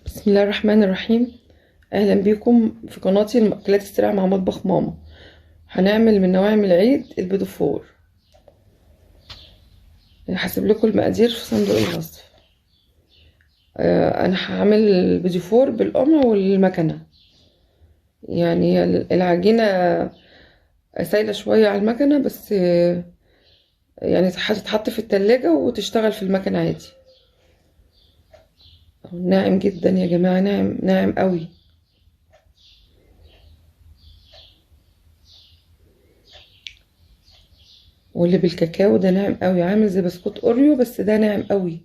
بسم الله الرحمن الرحيم. اهلا بيكم في قناتي المأكولات السريعة مع مطبخ ماما. هنعمل من نواعم العيد البيتيفور. هسيب لكم المقادير في صندوق الوصف. انا هعمل البيتيفور بالقمع والمكنه، يعني العجينة سايله شوية على المكنه، بس يعني هتتحط في التلاجة وتشتغل في المكنه عادي. ناعم جدا يا جماعة، ناعم ناعم قوي. واللي بالكاكاو ده ناعم قوي، عامل زي بسكوت اوريو، بس ده ناعم قوي،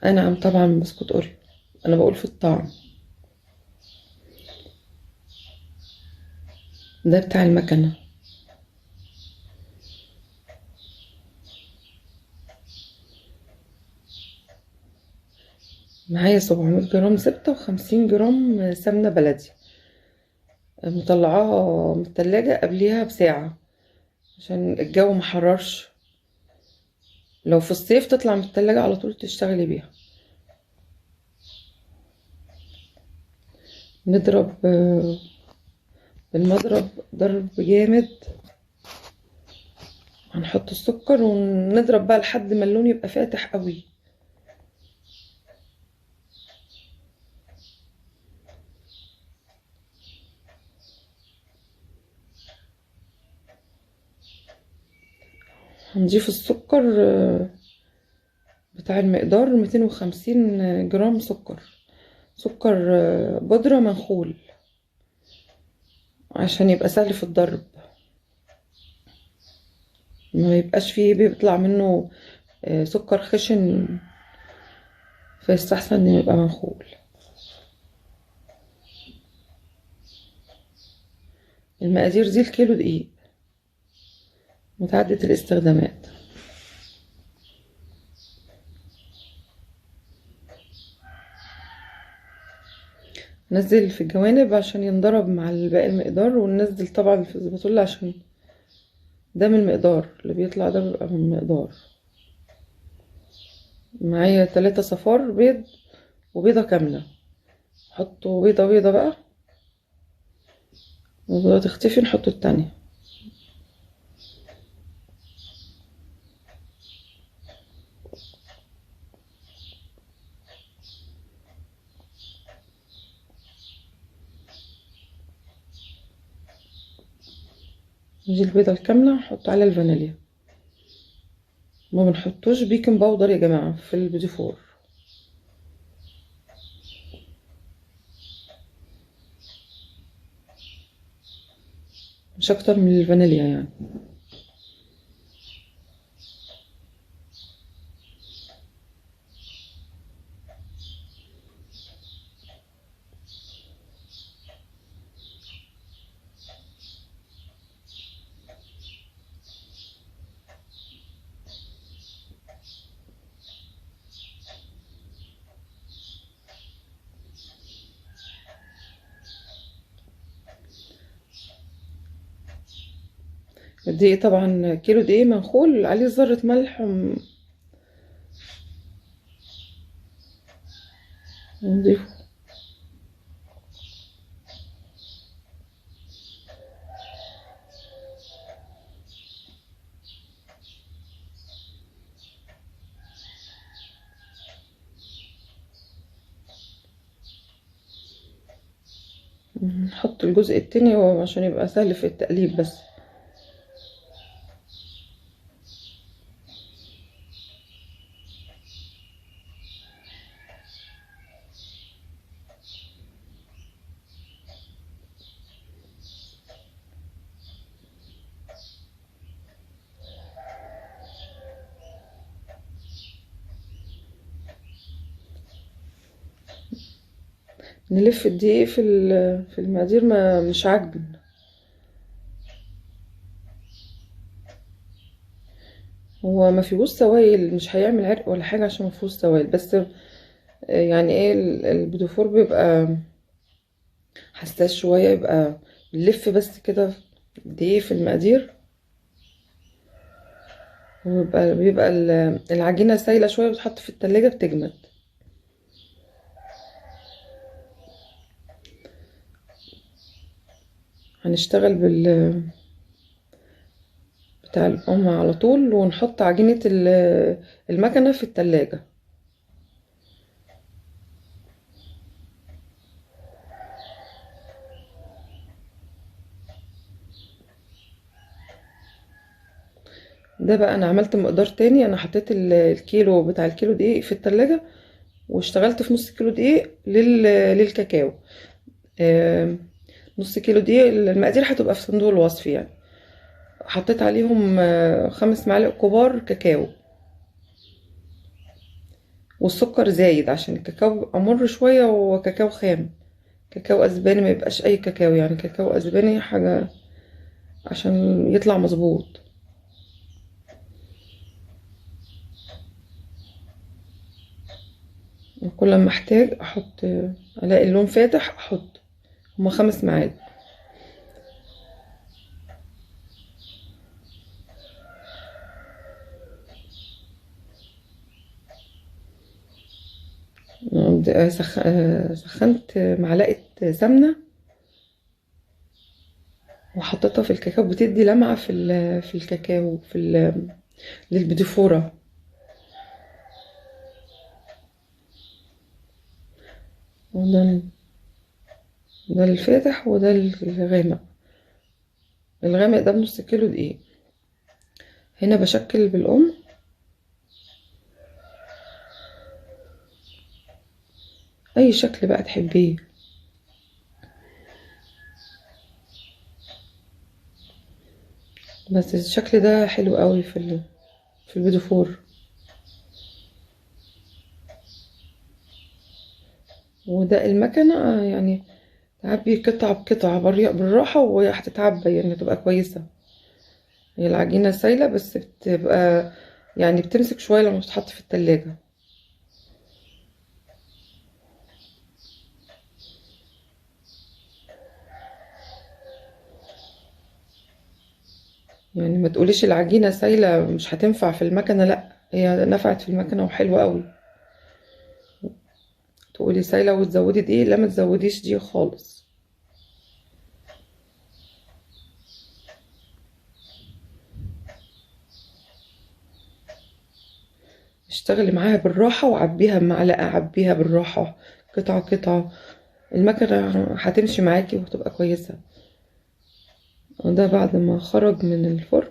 انعم طبعا من بسكوت اوريو. انا بقول في الطعم. ده بتاع المكنه. معايا 700 جرام زبدة و50 جرام سمنة بلدي، مطلعاها من التلاجة قبليها بساعة عشان الجو محررش. لو في الصيف تطلع من التلاجة على طول تشتغلي بيها. نضرب بالمضرب ضرب جامد، هنحط السكر ونضرب بقى لحد ما اللون يبقى فاتح قوي. هنضيف السكر بتاع المقدار 250 جرام سكر، سكر بودرة منخول عشان يبقى سهل في الضرب، ما يبقاش فيه بيطلع منه سكر خشن، فيستحسن انه يبقى منخول. المقادير دي الكيلو دقيق متعددة الاستخدامات. نزل في الجوانب عشان ينضرب مع باقي المقدار، وننزل طبعا في الزبادي عشان ده من المقدار اللي بيطلع، ده بيبقى من المقدار. معايا 3 صفار بيض وبيضة كاملة، حطوا بيضة بيضة بقى، والبيضة تختفي نحط التانية. نجي البيضة الكاملة نحط على الفانيليا. ما بنحطوش baking powder يا جماعة في البيتيفور. مش اكتر من الفانيليا يعني. الدقيق طبعا كيلو دقيق منخول عليه ذرة ملح ونضيفه. نحط الجزء التاني عشان يبقى سهل في التقليب بس. نلف الدقيق في المقادير، ما مش عجن. هو ما فيهوش سوائل، مش هيعمل عرق ولا حاجة عشان ما فيهوش سوائل، بس يعني ايه البيتيفور بيبقى حساس شوية، يبقى نلف بس كده الدقيق في المقادير، وبيبقى العجينة سايله شوية، بتحط في التلاجة بتجمد. هنشتغل بتاع القمع على طول، ونحط عجينة المكنة في التلاجة. ده بقى انا عملت مقدار تاني، انا حطيت الكيلو بتاع الكيلو دقيق في التلاجة، واشتغلت في نص كيلو دقيق للكاكاو. نص كيلو دقيق، المقادير هتبقى في صندوق الوصف يعني. حطيت عليهم 5 معالق كبار كاكاو، والسكر زايد عشان الكاكاو بيبقى مر شوية، وكاكاو خام، كاكاو اسباني، ما يبقاش اي كاكاو يعني، كاكاو اسباني حاجة عشان يطلع مظبوط. وكل ما احتاج احط، الاقي اللون فاتح احط. هما 5 معالق. سخنت معلقة سمنة وحطيتها في الكاكاو، بتدي لمعة في الكاكاو، للبديفورة. وده ده الفاتح وده الغامق. الغامق ده بنص كيلو دقيق. هنا بشكل بالقمع، اي شكل بقى تحبيه. بس الشكل ده حلو قوي في البيديفور. وده المكنة يعني تعبي قطعة بقطعة بالراحة، وهي هتتعبى يعني تبقى كويسة. هي العجينة سايلة بس بتبقى يعني بتمسك شوية لما تتحط في التلاجة. يعني ما تقوليش العجينة سايلة مش هتنفع في المكنة، لا هي نفعت في المكنة وحلوة قوي. تقولي سايلة وتزودي دقيق، لا ما تزوديش دي خالص. اشتغلي معاها بالراحة وعبيها بمعلقة، عبيها بالراحة قطعة قطعة، المكنة هتمشي معاكي وهتبقى كويسة. وده بعد ما خرج من الفرن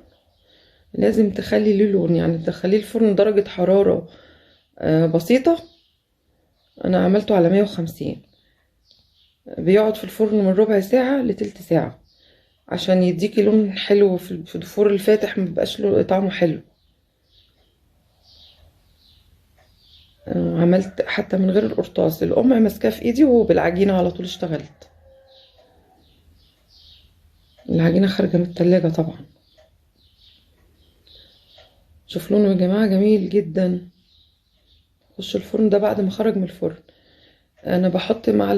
لازم تخلي له لون، يعني تدخليه الفرن درجة حرارة بسيطة. انا عملته على 150، بيقعد في الفرن من ربع ساعة لتلت ساعة عشان يديكي لون حلو. في الفور الفاتح مبيبقاش له طعمه حلو. عملت حتى من غير القرطاس، القمع ماسكاه في ايدي وبالعجينة على طول اشتغلت. العجينة خارجة من التلاجة طبعا. شوف لونه يا جماعة جميل جدا. خش الفرن ده بعد ما خرج من الفرن. انا بحط مع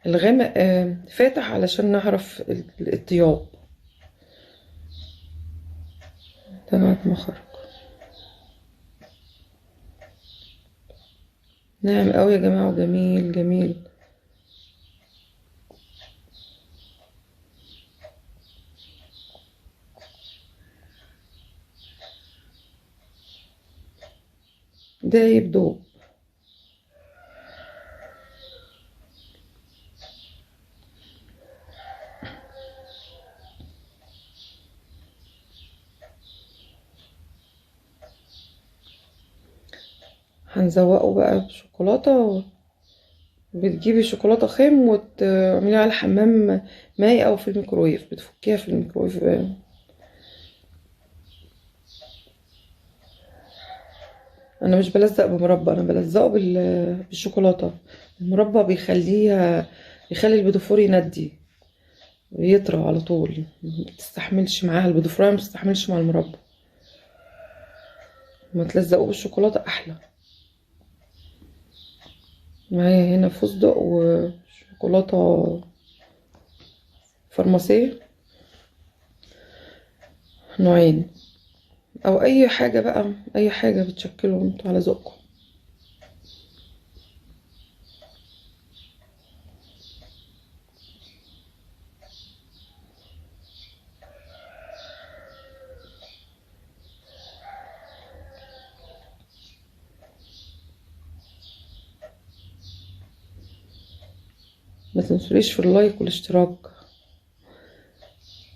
الغامق فاتح علشان نعرف الطياب. ده بعد ما خرج ناعم قوي يا جماعة وجميل جميل. دايب دوب. هنزوقه بقى بشوكولاتة. بتجيبي شوكولاتة خام وتعمليها على حمام مائي او في الميكرويف، بتفكيها في الميكرويف. انا مش بلزق بمربى، انا بلزقه بالشوكولاته. المربى بيخلي البيديفور يندي ويطرى على طول، ما بتستحملش معاها البيديفور، ما بتستحملش مع المربى. ما تلزقوه بالشوكولاته احلى. معايا هنا فستق وشوكولاته فرماسيه نوعين، او اي حاجة بقى، اي حاجة بتشكلوا انتوا على ذوقكم. ما تنسوليش في ال like والاشتراك.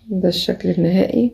ده الشكل النهائي.